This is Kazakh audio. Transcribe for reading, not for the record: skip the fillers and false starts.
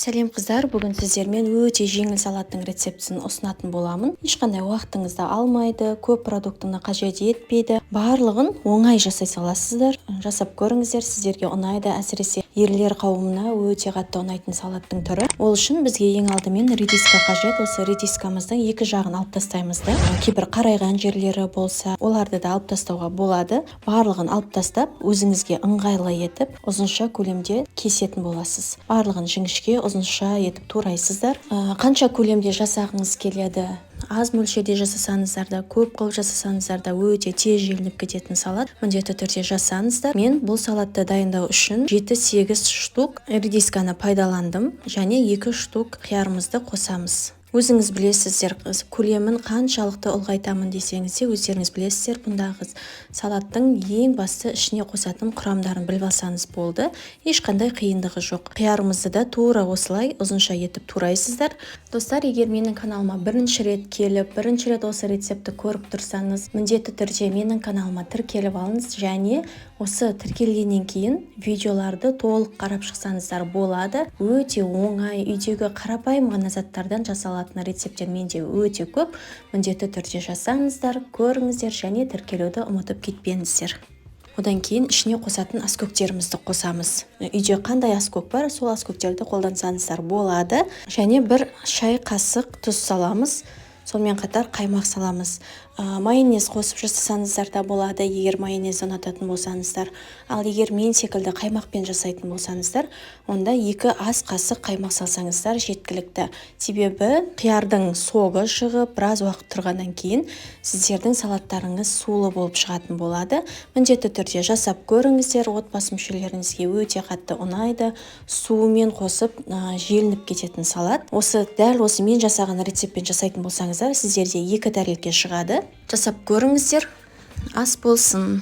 Сәлем, қыздар! Бүгін сіздермен өте жеңіл салаттың рецептісін ұсынатын боламын. Ешқандай уақытыңызды алмайды, көп продуктыны қажет етпейді, барлығын оңай жасай саласыздар. Жасап көріңіздер, сіздерге ұнайды. Әсіресе ерлер қауымына өте қатты ұнайтын салаттың түрі. Ол үшін бізге ең алдымен редиска қажет. Осы редискамыздың екі жағын алып тастаймыз да, кейбір қарайған жерлері болса, оларды да алып тастауға болады. Барлығын алып тастап, өзіңізге ыңғайлы етіп, ұзынша көлемде кесетін боласыз. Барлығын жіңішке, ұзынша етіп турайсыздар. Қанша көлемде жасағыңыз келеді, аз мөлшерде жасасаңыздар да, көп қылып жасасаңыздар да, өте тез желініп кететін салат. Міндетті түрде жасаңыздар. Мен бұл салатты дайындау үшін 7-8 штук редисканы пайдаландым және 2 штук қиярымызды қосамыз. Өзіңіз білесіздер, көлемін қаншалықты ұлғайтамын десеңіз де, өздеріңіз білесіздер. Бұндағы салаттың ең басты ішіне қосатын құрамдарын біліп алсаңыз болды, ешқандай қиындығы жоқ. Қиярымызды да тура осылай ұзынша етіп турайсыздар. Достар, егер менің каналыма бірінші рет келіп, бірінші рет осы рецептті көріп тұрсаңыз, міндетті түрде менің каналыма тіркеліп алыңыз және осы тіркелгеннен кейін видеоларды толық қарап шықсаңыздар болады. Өте оңай, үйдегі қарапайым ғана заттардан жасалатын рецепттер менде өте көп. Міндетті түрде жасаңыздар, көріңіздер және тіркелуді ұмытып кетпеңіздер. Одан кейін ішіне қосатын аскөктерімізді қосамыз. Үйде қандай аскөк бар, сол аскөктерді қолдансаңыздар болады. Және 1 шай қасық тұз саламыз. Сонымен қатар қаймақ саламыз. Майонез қосып жасасаңыздар да болады, егер майонез ұнататын болсаңыздар. Ал егер мен секілді қаймақпен жасайтын болсаңыздар, онда 2 ас қасық қаймақ салсаңыздар жеткілікті. Себебі қиярдың согы шығып, біраз уақыт тұрғаннан кейін сіздердің салаттарыңыз сулы болып шығатын болады. Міндетті түрде жасап көріңіздер, отбасы мүшелеріңізге өте қатты ұнайды. Суымен қосып желініп кететін салат. Осы дәл осы мен жасаған рецептпен жасайтын болсаңыздар, сіздерде 2 тәрелке шығады. Жасап көріңіздер, ас болсын!